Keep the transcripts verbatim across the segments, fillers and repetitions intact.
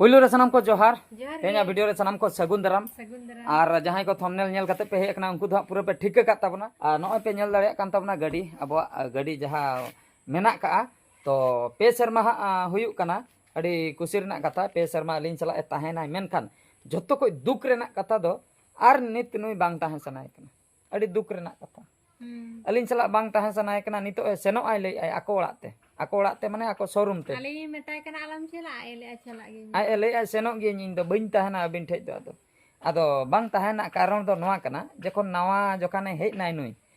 ᱯᱳᱭᱞᱳ ᱨᱮ ᱥᱟᱱᱟᱢ ᱠᱚ ᱡᱚᱦᱟᱨ᱾ ᱡᱚᱦᱟᱨ ᱜᱮ᱾ ᱛᱮᱦᱮᱧᱟᱜ ᱵᱷᱤᱰᱤᱭᱳ ᱨᱮ ᱥᱟᱱᱟᱢ ᱠᱚ ᱥᱟᱹᱜᱩᱱ ᱫᱟᱨᱟᱢ᱾ ᱥᱟᱹᱜᱩᱱ ᱫᱟᱨᱟᱢ᱾ ᱟᱨ ᱡᱟᱦᱟᱸᱭ ᱠᱚ ᱛᱷᱟᱢᱵᱱᱮᱞ ᱧᱮᱞ ᱠᱟᱛᱮ ᱯᱮ ᱦᱮᱡ ᱟᱠᱟᱱᱟ, ᱩᱱᱠᱩ ᱫᱚ ᱦᱟᱸᱜ ᱯᱩᱨᱟᱹ ᱯᱮ ᱴᱷᱤᱠᱟᱹ ᱠᱟᱫ ᱛᱟᱵᱚᱱᱟ᱾ ᱟᱨ ᱱᱚᱜᱼᱚᱭ ᱯᱮ ᱧᱮᱞ ᱫᱟᱲᱮᱭᱟᱜ ᱠᱟᱱ ᱛᱟᱵᱚᱱᱟ ᱜᱟᱹᱰᱤ, ᱟᱵᱚᱣᱟᱜ, ᱟ, ᱜᱟᱹᱰᱤ ᱡᱟᱦᱟᱸ ᱢᱮᱱᱟᱜ ᱠᱟᱜᱼᱟ᱾ ᱛᱚ, ᱯᱮ ᱥᱮᱨᱢᱟ ᱦᱟᱸᱜ, ᱟ, ᱦᱩᱭᱩᱜ ᱠᱟᱱᱟ᱾ ᱟᱹᱰᱤ ᱠᱩᱥᱤ ᱨᱮᱱᱟᱜ ᱠᱟᱛᱷᱟ, ᱯᱮ ᱥᱮᱨᱢᱟ ᱟᱹᱞᱤᱧ ᱥᱟᱞᱟᱜ ᱮ ᱛᱟᱦᱮᱸᱱᱟᱭ᱾ ᱢᱮᱱᱠᱷᱟᱱ ᱡᱷᱚᱛᱚ ᱠᱷᱚᱡ ᱫᱩᱠ ᱨᱮᱱᱟᱜ ᱠᱟᱛᱷᱟ ᱫᱚ, ᱟᱨ ᱱᱤᱛ ᱱᱩᱭ ᱵᱟᱝ ᱛᱟᱦᱮᱸ ᱥᱟᱱᱟᱭᱮ ᱠᱟᱱᱟ᱾ ᱟᱹᱰᱤ ᱫᱩᱠ ᱨᱮᱱᱟᱜ ᱠᱟᱛᱷᱟ᱾ ᱦᱩᱸ᱾ ᱟᱹᱞᱤᱧ ᱥᱟᱞᱟᱜ ᱵᱟᱝ ᱛᱟᱦᱮᱸ ᱥᱟᱱᱟᱭᱮ ᱠᱟᱱᱟ, ᱱᱤᱛᱚᱜ ᱮ ᱥᱮᱱᱚᱜ ᱟᱭ ᱞᱟᱹᱭᱮᱫ ᱟᱭ ᱟᱠᱚ ᱚᱲᱟᱜ ᱛᱮ, ᱟᱠᱚ ᱚᱲᱟᱜ ᱛᱮ ᱢᱟᱱᱮ ᱟᱠᱚ ᱥᱳᱨᱩᱢ ᱛᱮ᱾ ᱟᱹᱞᱤᱧ ᱞᱤᱧ ᱢᱮᱛᱟᱭ ᱠᱟᱱᱟ, "ᱟᱞᱚᱢ ᱪᱟᱞᱟᱜᱼᱟ", ᱟᱡ ᱮ ᱞᱟᱹᱭᱮᱫᱼᱟ, "ᱪᱟᱞᱟᱜ ᱜᱤᱭᱟᱹᱧ᱾" ᱟᱡ ᱮ ᱞᱟᱹᱭᱮᱫᱼᱟ, "ᱥᱮᱱᱚᱜ ᱜᱤᱭᱟᱹᱧ, ᱤᱧ ᱫᱚ ᱵᱟᱹᱧ ᱛᱟᱦᱮᱱᱟ ᱟᱹᱵᱤᱱ ᱴᱷᱮᱡ ᱫᱚ ᱟᱫᱚ᱾" ᱟᱫᱚ ᱵᱟᱝ ᱛᱟᱦᱮᱱ ᱨᱮᱱᱟᱜ ᱠᱟᱨᱚᱱ ᱫᱚ ᱱᱚᱣᱟ ᱠᱟᱱᱟ, ᱡᱚᱠᱷᱚᱱ ᱱᱟᱣᱟ ᱡᱚᱠᱷᱚᱱᱮ ᱦᱮᱡ ᱮᱱᱟᱭ ᱱᱩᱭ,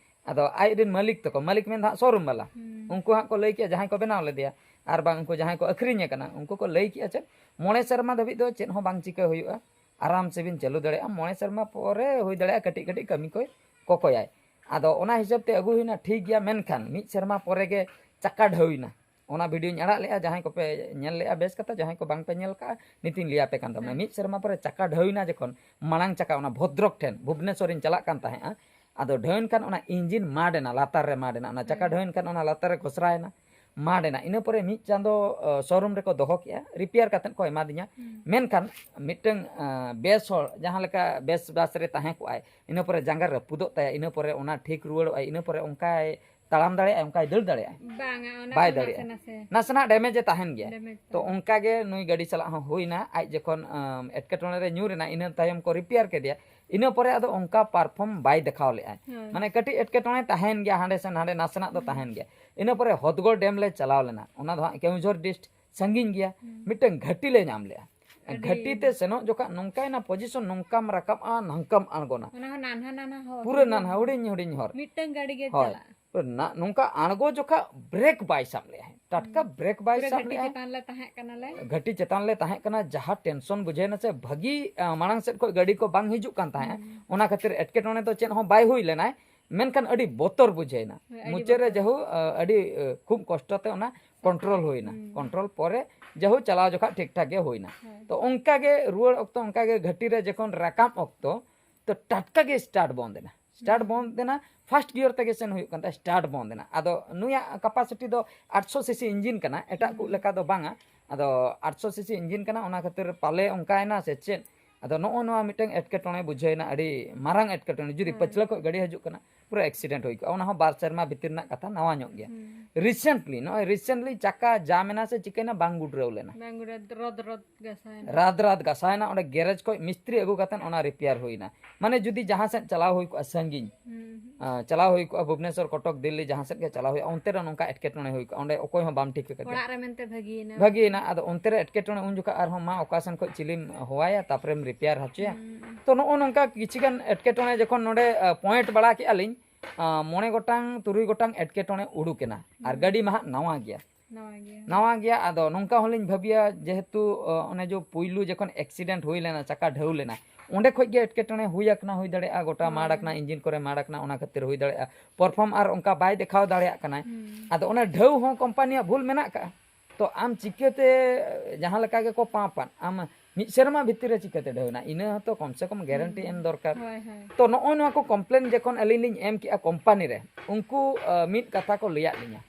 ᱟᱫᱚ ᱟᱡ ᱨᱮᱱ ᱢᱟᱹᱞᱤᱠ ᱛᱟᱠᱚ, ᱢᱟᱹᱞᱤᱠ ᱢᱮᱱ ᱫᱚ ᱦᱟᱸᱜ ᱥᱳᱨᱩᱢ ᱵᱟᱞᱟ, ᱦᱩᱸ᱾ ᱩᱱᱠᱩ ᱦᱟᱸᱜ ᱠᱚ ᱞᱟᱹᱭ ᱠᱮᱜᱼᱟ, ᱡᱟᱦᱟᱸᱭ ᱠᱚ ᱵᱮᱱᱟᱣ ᱞᱮᱫᱮᱭᱟ, ᱟᱨ ᱵᱟᱝ ᱩᱱᱠᱩ ᱡᱟᱦᱟᱸᱭ ᱠᱚ ᱟᱹᱠᱷᱨᱤᱧᱮ ᱠᱟᱱᱟ, ᱩᱱᱠᱩ ᱠᱚ ᱞᱟᱹᱭ ᱠᱮᱜᱼᱟ ᱪᱮᱫ, ᱢᱚᱬᱮ ᱥᱮᱨᱢᱟ ᱫᱷᱟᱹᱵᱤᱡ ᱫᱚ ᱪᱮᱫ ᱦᱚᱸ ᱵᱟᱝ ᱪᱤᱠᱟᱹ ᱦᱩᱭᱩᱜᱼᱟ, ᱟᱨᱟᱢ ᱥᱮ ᱵᱤᱱ ᱪᱟᱹᱞᱩ ᱫᱟᱲᱮᱭᱟᱜᱼᱟ᱾ ᱢᱚᱬᱮ ᱥᱮᱨᱢᱟ ᱯᱚᱨᱮ ᱦᱩᱭ ᱫᱟᱲᱮᱭᱟᱜᱼᱟ ᱠᱟᱹᱴᱤᱡ ᱠᱟᱹᱴᱤᱡ ᱠᱟᱹᱢᱤ ᱠᱚᱭ ᱠᱚᱠᱚᱭᱟᱭ᱾ ᱟᱫᱚ ᱚᱱᱟ ᱦᱤᱥᱟᱹᱵ ᱛᱮ ᱟᱹᱜᱩ ᱦᱩᱭᱱᱟ, ᱴᱷᱤᱠ ᱜᱮᱭᱟ, ᱢᱮᱱᱠᱷᱟᱱ ᱢᱤᱫ ᱥᱮᱨᱢᱟ ᱯᱚᱨᱮ ᱜᱮ ᱪᱟᱠᱟ ᱰᱷᱟᱹᱣᱤᱱᱟ᱾ ᱚᱱᱟ ᱵᱷᱤᱰᱤᱭᱳᱧ ᱟᱲᱟᱜ ᱞᱮᱜᱼᱟ, ᱡᱟᱦᱟᱸᱭ ᱠᱚᱯᱮ ᱧᱮᱞ ᱞᱮᱜᱼᱟ ᱵᱮᱥ ᱠᱟᱛᱷᱟ, ᱡᱟᱦᱟᱸᱭ ᱠᱚ ᱵᱟᱝ ᱯᱮ ᱧᱮᱞ ᱠᱟᱜᱼᱟ, ᱱᱤᱛᱤᱧ ᱞᱟᱹᱭ ᱟᱯᱮ ᱠᱟᱱ ᱛᱟᱵᱚᱱᱟ᱾ ᱦᱮᱸ᱾ ᱢᱤᱫ ᱥᱮᱨᱢᱟ ᱯᱚᱨᱮ ᱪᱟᱠᱟ ᱰᱷᱟᱹᱣᱤᱱᱟ ᱡᱚᱠᱷᱚᱱ, ᱢᱟᱲᱟᱝ ᱪᱟᱠᱟ ᱚᱱᱟ ᱵᱷᱚᱫᱨᱚᱠ ᱴᱷᱮᱱ, ᱵᱷᱩᱵᱽᱱᱮᱥᱚᱨᱤᱧ ᱪᱟᱞᱟᱜ ᱠᱟᱱ ᱛᱟᱦᱮᱸᱜᱼᱟ, ᱟᱫᱚ ᱰᱷᱟᱹᱣᱤᱱ ᱠᱷᱟᱱ ᱚᱱᱟ ᱤᱧᱡᱤᱱ ᱢᱟᱰ ᱮᱱᱟ, ᱞᱟᱛᱟᱨ ᱨᱮ ᱢᱟᱰ ᱮᱱᱟ, ᱚᱱᱟ ᱪᱟᱠᱟ ᱦᱮᱸ᱾ ᱰᱷᱟᱹᱣᱤᱱ ᱠᱷᱟᱱ ᱚᱱᱟ ᱞᱟᱛᱟᱨ ᱨᱮ ᱜᱷᱚᱥᱨᱟᱭᱮᱱᱟ, ᱢᱟᱰ ᱮᱱᱟ᱾ ᱤᱱᱟᱹ ᱯᱚᱨᱮ ᱢᱤᱫ ᱪᱟᱸᱫᱚ, ᱚ, ᱥᱳᱨᱩᱢ ᱨᱮᱠᱚ ᱫᱚᱦᱚ ᱠᱮᱜᱼᱟ, ᱨᱤᱯᱮᱭᱟᱨ ᱠᱟᱛᱮᱫ ᱠᱚ ᱮᱢᱟ ᱫᱤᱧᱟ᱾ ᱦᱩᱸ᱾ ᱢᱮᱱᱠᱷᱟᱱ ᱢᱤᱫᱴᱟᱝ, ᱟ, ᱵᱮᱥ ᱦᱚᱲ ᱡᱟᱦᱟᱸ ᱞᱮᱠᱟ ᱵᱮᱥ ᱵᱟᱥ ᱨᱮ ᱛᱟᱦᱮᱸ ᱠᱚᱜᱼᱟᱭ, ᱤᱱᱟᱹ ᱯᱚᱨᱮ ᱡᱟᱸᱜᱟ ᱨᱟᱹᱯᱩᱫᱚᱜ ᱛᱟᱭᱟ, ᱤᱱᱟᱹ ᱯᱚᱨᱮ ᱚᱱᱟ ᱴᱷᱤᱠ ᱨᱩᱣᱟᱹᱲᱚᱜᱼᱟᱭ, ᱤᱱᱟᱹ ᱯᱚᱨᱮ ᱚᱱᱠᱟᱭ ᱛᱟᱲᱟᱢ ᱫᱟᱲᱮᱭᱟᱜᱼᱟᱭ, ᱚᱱᱠᱟᱭ ᱫᱟᱹᱲ ᱫᱟᱲᱮᱭᱟᱜᱼᱟᱭ? ᱵᱟᱝᱟ, ᱚᱱᱟ ᱵᱟᱭ ᱠᱚ ᱱᱟᱥᱮ ᱫᱟᱲᱮᱭᱟᱜᱼᱟ᱾ ᱱᱟᱥᱮ᱾ ᱱᱟᱥᱮᱱᱟᱜ damage ᱮ ᱛᱟᱦᱮᱱ ᱜᱮᱭᱟ᱾ Damage ᱛᱚ ᱛᱟᱦᱮᱱ᱾ ᱚᱱᱠᱟ ᱜᱮ ᱱᱩᱭ ᱜᱟᱹᱰᱤ ᱥᱟᱞᱟᱜ ᱦᱚᱸ ᱦᱩᱭᱱᱟ, ᱟᱡ ᱡᱚᱠᱷᱚᱱ, ᱟᱢ, ᱮᱴᱠᱮᱴᱚᱬᱮ ᱨᱮ ᱧᱩᱨ ᱮᱱᱟ, ᱤᱱᱟᱹ ᱛᱟᱭᱚᱢ ᱠᱚ repair ᱠᱮᱫᱮᱭᱟ, ᱤᱱᱟᱹ ᱯᱚᱨᱮ ᱟᱫᱚ ᱚᱱᱠᱟ perform ᱵᱟᱭ ᱫᱮᱠᱷᱟᱣ ᱞᱮᱫᱼᱟᱭ᱾ ᱦᱳᱭ᱾ ᱢᱟᱱᱮ ᱠᱟᱹᱴᱤᱡ ᱮᱴᱠᱮᱴᱚᱬᱮ ᱛᱟᱦᱮᱱ ᱜᱮᱭᱟ, ᱦᱟᱸᱰᱮ ᱥᱮ ᱱᱟᱸᱰᱮ ᱱᱟᱥᱮᱱᱟᱜ ᱫᱚ ᱦᱩᱸ᱾ ᱛᱟᱦᱮᱱ ᱜᱮᱭᱟ᱾ ᱤᱱᱟᱹ ᱯᱚᱨᱮ ᱦᱚᱛᱜᱚᱲ dam ᱞᱮ ᱪᱟᱞᱟᱣ ᱞᱮᱱᱟ, ᱚᱱᱟ ᱫᱚ ᱦᱟᱸᱜ ᱠᱮᱣᱡᱷᱚᱨ ᱰᱤᱥᱴ ᱥᱟᱺᱜᱤᱧ ᱜᱮᱭᱟ᱾ ᱦᱩᱸ᱾ ᱢᱤᱫᱴᱟᱝ ᱜᱷᱟᱹᱴᱤ ᱞᱮ ᱧᱟᱢ ᱞᱮᱜᱼᱟ᱾ ᱟᱹᱰᱤ ᱜᱷᱟᱹᱴᱤ ᱛᱮ ᱥᱮᱱᱚᱜ ᱡᱚᱠᱷᱟᱜ ᱱᱚᱝᱠᱟᱭᱮᱱᱟ position, ᱱᱚᱝᱠᱟᱢ ᱨᱟᱠᱟᱵᱼᱟ, ᱱᱚᱝᱠᱟᱢ ᱟᱬᱜᱚᱱᱟ᱾ ᱚᱱᱟ ᱦᱚᱸ ᱱᱟᱱᱦᱟ ᱱᱟᱱᱦᱟ ᱦᱚᱨ᱾ ᱯᱩᱨᱟᱹ ᱱᱟᱱᱦᱟ, ᱦᱩᱰᱤᱧ ᱦᱩᱰᱤᱧ ᱦᱚᱨ᱾ ᱢᱤᱫᱴᱟᱝ ᱜᱟᱹᱰᱤ ᱜᱮ ᱦᱳᱭ᱾ ᱪᱟᱞᱟᱜᱼᱟ᱾ ᱯᱩᱨᱟᱹ ᱱᱟ-, ᱱᱚᱝᱠᱟ ᱟᱬᱜᱚ ᱡᱚᱠᱷᱟᱜ brake ᱵᱟᱭ ᱥᱟᱵ ᱞᱮᱜᱼᱟ᱾ ᱴᱟᱴᱠᱟ ᱦᱩᱸ᱾ brake ᱵᱟᱭ ᱯᱩᱨᱟᱹ ᱥᱟᱵ ᱜᱷᱟᱹᱴᱤ ᱞᱮᱜᱼᱟ᱾ ᱪᱮᱛᱟᱱ ᱞᱮ ᱛᱟᱦᱮᱸ ᱠᱟᱱᱟᱞᱮ᱾ ᱜᱷᱟᱹᱴᱤ ᱪᱮᱛᱟᱱ ᱞᱮ ᱛᱟᱦᱮᱸ ᱠᱟᱱᱟ, ᱡᱟᱦᱟᱸ tension ᱵᱩᱡᱷᱟᱹᱣᱮᱱᱟ ᱥᱮ, ᱵᱷᱟᱹᱜᱤ, ᱟ, ᱢᱟᱲᱟᱝ ᱥᱮᱫ ᱠᱷᱚᱱ ᱜᱟᱹᱰᱤ ᱠᱚ ᱵᱟᱝ ᱦᱤᱡᱩᱜ ᱠᱟᱱ ᱛᱟᱦᱮᱸᱫ᱾ ᱦᱩᱸ᱾ ᱚᱱᱟ ᱠᱷᱟᱹᱛᱤᱨ ᱮᱴᱠᱮᱴᱚᱬᱮ ᱫᱚ ᱪᱮᱫ ᱦᱚᱸ ᱵᱟᱭ ᱦᱩᱭ ᱞᱮᱱᱟᱭ, ᱢᱮᱱᱠᱷᱟᱱ ᱟᱹᱰᱤ ᱵᱚᱛᱚᱨ ᱵᱩᱡᱷᱟᱹᱣᱮᱱᱟ᱾ ᱦᱳᱭ, ᱟᱹᱰᱤ ᱢᱩᱪᱟᱹᱫ ᱨᱮ ᱵᱚᱛᱚᱨ᱾ ᱡᱟᱦᱳ, ᱟ, ᱟᱹᱰᱤ, ᱟ, ᱠᱷᱩᱵ ᱠᱚᱥᱴᱚ ᱛᱮ ᱚᱱᱟ control ᱦᱩᱭᱱᱟ᱾ ᱦᱩᱸ᱾ Control ᱯᱚᱨᱮ ᱡᱟᱦᱳ ᱪᱟᱞᱟᱣ ᱡᱚᱠᱷᱟᱜ ᱴᱷᱤᱠ ᱴᱷᱟᱠ ᱜᱮ ᱦᱩᱭᱱᱟ᱾ ᱦᱳᱭ᱾ ᱛᱚ ᱚᱱᱠᱟ ᱜᱮ ᱨᱩᱣᱟᱹᱲ ᱚᱠᱛᱚ, ᱚᱱᱠᱟ ᱜᱮ ᱜᱷᱟᱹᱴᱤ ᱨᱮ ᱡᱚᱠᱷᱚᱱ ᱨᱟᱠᱟᱵ ᱚᱠᱛᱚ, ᱛᱚ ᱴᱟᱴᱠᱟ ᱜᱮ start ᱵᱚᱱᱫ ᱮᱱᱟ᱾ Start ᱦᱩᱸ᱾ ᱵᱚᱱᱫ ᱮᱱᱟ, first gear ᱛᱮᱜᱮ ᱥᱮᱱ ᱦᱩᱭᱩᱜ ᱠᱟᱱ ᱛᱟᱦᱮᱸᱫ, start ᱵᱚᱱᱫ ᱮᱱᱟ᱾ ᱟᱫᱚ ᱱᱩᱭᱟᱜ capacity ᱫᱚ ᱟᱴᱥᱚ CC engine ᱠᱟᱱᱟ, ᱮᱴᱟᱜ ᱠᱚ ᱦᱩᱸ᱾ ᱞᱮᱠᱟ ᱫᱚ ᱵᱟᱝᱟ᱾ ᱟᱫᱚ ᱟᱴᱥᱚ ᱥᱤᱥᱤ ᱤᱧᱡᱤᱱ ᱠᱟᱱᱟ, ᱚᱱᱟ ᱠᱷᱟᱹᱛᱤᱨ ᱯᱟᱞᱮ ᱚᱱᱠᱟᱭᱮᱱᱟ ᱥᱮ ᱪᱮᱫ? ᱟᱫᱚ ᱱᱚᱜᱼᱚ ᱱᱚᱣᱟ ᱢᱤᱫᱴᱟᱝ ᱮᱴᱠᱮᱴᱚᱬᱮ ᱵᱩᱡᱷᱟᱹᱣᱮᱱᱟ, ᱟᱹᱰᱤ ᱢᱟᱨᱟᱝ ᱮᱴᱠᱮᱴᱚᱬᱮ᱾ ᱡᱩᱫᱤ ᱦᱮᱸ᱾ ᱯᱟᱹᱪᱷᱞᱟᱹ ᱠᱷᱚᱱ ᱜᱟᱹᱰᱤ ᱦᱤᱡᱩᱜ ᱠᱟᱱᱟ, ᱯᱩᱨᱟᱹ ᱮᱠᱥᱤᱰᱮᱱᱴ ᱦᱩᱭ ᱠᱚᱜᱼᱟ᱾ ᱚᱱᱟ ᱦᱚᱸ ᱵᱟᱨ ᱥᱮᱨᱢᱟ ᱵᱷᱤᱛᱤᱨ ᱨᱮᱱᱟᱜ ᱠᱟᱛᱷᱟ, ᱱᱟᱣᱟ ᱧᱚᱜ ᱜᱮᱭᱟ᱾ ᱦᱩᱸ᱾ ᱨᱤᱥᱮᱱᱴᱞᱤ, ᱱᱚᱜᱼᱚᱭ ᱨᱤᱥᱮᱱᱴᱞᱤ ᱪᱟᱠᱟ ᱡᱟᱢ ᱮᱱᱟ ᱥᱮ ᱪᱤᱠᱟᱹᱭᱮᱱᱟ, ᱵᱟᱝ ᱜᱩᱰᱨᱟᱹᱣ ᱞᱮᱱᱟ᱾ ᱵᱟᱝ ᱜᱩᱰᱨᱟᱹᱣ, ᱨᱚᱫ ᱨᱚᱫ ᱜᱷᱟᱥᱟᱣ ᱮᱱᱟ᱾ ᱨᱟᱫ ᱨᱟᱫ ᱜᱷᱟᱥᱟᱣ ᱮᱱᱟ, ᱚᱸᱰᱮ ᱜᱮᱨᱮᱡᱽ ᱠᱷᱚᱱ ᱢᱤᱥᱛᱨᱤ ᱟᱹᱜᱩ ᱠᱟᱛᱮ ᱚᱱᱟ ᱨᱤᱯᱮᱭᱟᱨ ᱦᱩᱭᱱᱟ᱾ ᱢᱟᱱᱮ ᱡᱩᱫᱤ ᱡᱟᱦᱟᱸ ᱥᱮᱫ ᱪᱟᱞᱟᱣ ᱦᱩᱭ ᱠᱚᱜᱼᱟ ᱥᱟᱺᱜᱤᱧ, ᱦᱩᱸ, ᱦᱩᱸ᱾ ᱟᱸ, ᱪᱟᱞᱟᱣ ᱦᱩᱭ ᱠᱚᱜᱼᱟ ᱵᱷᱩᱵᱽᱱᱮᱥᱚᱨ, ᱠᱚᱴᱚᱠ, ᱫᱤᱞᱞᱤ, ᱡᱟᱦᱟᱸ ᱥᱮᱫ ᱜᱮ ᱪᱟᱞᱟᱣ ᱦᱩᱭᱩᱜᱼᱟ, ᱚᱱᱛᱮ ᱨᱮ ᱱᱚᱝᱠᱟ ᱮᱴᱠᱮᱴᱚᱬᱮ ᱦᱩᱭ ᱠᱚᱜᱼᱟ, ᱚᱸᱰᱮ ᱚᱠᱚᱭ ᱦᱚᱸ ᱵᱟᱢ ᱴᱷᱤᱠᱟᱹ ᱠᱮᱫᱮᱭᱟ᱾ ᱚᱲᱟᱜ ᱨᱮ ᱢᱮᱱᱛᱮ ᱵᱷᱟᱹᱜᱤᱭᱮᱱᱟ᱾ ᱵᱷᱟᱹᱜᱤᱭᱮᱱᱟ, ᱟᱫᱚ ᱚᱱᱛᱮ ᱨᱮ ᱮᱴᱠᱮᱴᱚᱬᱮ ᱩᱱ ᱡᱚᱠᱷᱚᱱ ᱟᱨᱦᱚᱸ ᱢᱟ ᱚᱠᱟ ᱥᱮᱱ ᱠᱷᱚᱱ ᱪᱤᱞᱤᱢ ᱦᱚᱦᱚᱣᱟᱭᱟ, ᱛᱟᱨᱯᱚᱨᱮᱢ ᱨᱤᱯᱮᱭᱟᱨ ᱦᱚᱪᱚᱭᱟ᱾ ᱦᱩᱸ᱾ ᱛᱚ ᱱᱚᱜᱼᱚ ᱱᱚᱝᱠᱟ ᱠᱤᱪᱷᱩ ᱜᱟᱱ ᱮᱴᱠᱮᱴᱚᱬᱮ ᱡᱚᱠᱷᱚᱱ ᱱᱚᱰᱮ, ᱟ, ᱯᱚᱭᱮᱱᱴ ᱵᱟᱲᱟ ᱠᱮᱜᱼᱟ ᱞᱤᱧ, ᱟ, ᱢᱚᱬᱮ ᱜᱚᱴᱟᱝ, ᱛᱩᱨᱩᱭ ᱜᱚᱴᱟᱝ ᱮᱴᱠᱮᱴᱚᱬᱮ ᱩᱰᱩᱠ ᱮᱱᱟ᱾ ᱟᱨ ᱦᱩᱸ᱾ ᱜᱟᱹᱰᱤ ᱢᱟ ᱦᱟᱸᱜ ᱱᱟᱣᱟ ᱜᱮᱭᱟ᱾ ᱱᱟᱣᱟ ᱜᱮᱭᱟ᱾ ᱱᱟᱣᱟ ᱜᱮᱭᱟ, ᱟᱫᱚ ᱱᱚᱝᱠᱟ ᱦᱚᱸᱞᱤᱧ ᱵᱷᱟᱹᱵᱤᱭᱟ, ᱡᱮᱦᱮᱛᱩ, ᱟ, ᱚᱱᱮ ᱡᱮ ᱯᱩᱭᱞᱩ ᱡᱚᱠᱷᱚᱱ ᱮᱠᱥᱤᱰᱮᱱᱴ ᱦᱩᱭ ᱞᱮᱱᱟ, ᱪᱟᱠᱟ ᱰᱷᱟᱹᱣ ᱞᱮᱱᱟ, ᱚᱸᱰᱮ ᱠᱷᱚᱡ ᱜᱮ ᱮᱴᱠᱮᱴᱚᱬᱮ ᱦᱩᱭ ᱟᱠᱟᱱᱟ, ᱦᱩᱭ ᱫᱟᱲᱮᱭᱟᱜᱼᱟ, ᱜᱚᱴᱟ ᱦᱳᱭ, ᱢᱟᱲ ᱟᱠᱟᱱᱟ, ᱦᱳᱭ᱾ ᱤᱧᱡᱤᱱ ᱠᱚᱨᱮ ᱢᱟᱲ ᱟᱠᱟᱱᱟ, ᱚᱱᱟ ᱠᱷᱟᱹᱛᱤᱨ ᱦᱩᱭ ᱫᱟᱲᱮᱭᱟᱜᱼᱟ᱾ ᱯᱟᱨᱯᱷᱚᱨᱢ ᱟᱨ ᱚᱱᱠᱟ ᱵᱟᱭ ᱫᱮᱠᱷᱟᱣ ᱫᱟᱲᱮᱭᱟᱜ ᱠᱟᱱᱟᱭ᱾ ᱦᱩᱸ᱾ ᱟᱫᱚ ᱚᱱᱟ ᱰᱷᱟᱹᱣ ᱦᱚᱸ ᱠᱳᱢᱯᱟᱱᱤᱭᱟᱜ ᱵᱷᱩᱞ ᱢᱮᱱᱟᱜ ᱠᱟᱜᱼᱟ᱾ ᱛᱚ ᱟᱢ ᱪᱤᱠᱟᱹᱛᱮ, ᱡᱟᱦᱟᱸ ᱞᱮᱠᱟ ᱜᱮᱠᱚ ᱯᱟᱢᱯᱟᱱ, ᱟᱢ ᱢᱤᱫ ᱥᱮᱨᱢᱟ ᱵᱷᱤᱛᱤᱨ ᱨᱮ ᱪᱤᱠᱟᱹᱛᱮ ᱰᱷᱟᱹᱣ ᱮᱱᱟ? ᱤᱱᱟᱹ ᱦᱚᱸᱛᱚ ᱠᱚᱢ ᱥᱮ ᱠᱚᱢ ᱜᱮᱨᱮᱱᱴᱤ ᱦᱩᱸ᱾ ᱮᱢ ᱫᱚᱨᱠᱟᱨ᱾ ᱦᱳᱭ, ᱦᱳᱭ᱾ ᱛᱚ ᱱᱚᱜᱼᱚᱭ ᱱᱚᱣᱟ ᱠᱚ ᱠᱚᱢᱯᱞᱮᱱ ᱡᱚᱠᱷᱚᱱ ᱟᱹᱞᱤᱧ ᱞᱤᱧ ᱮᱢ ᱠᱮᱜᱼᱟ ᱠᱳᱢᱯᱟᱱᱤ ᱨᱮ, ᱩᱱᱠᱩ, ᱟ, ᱢᱤᱫ ᱠᱟᱛᱷᱟ ᱠᱚ ᱞᱟᱹᱭᱟᱫ ᱞᱤᱧᱟ᱾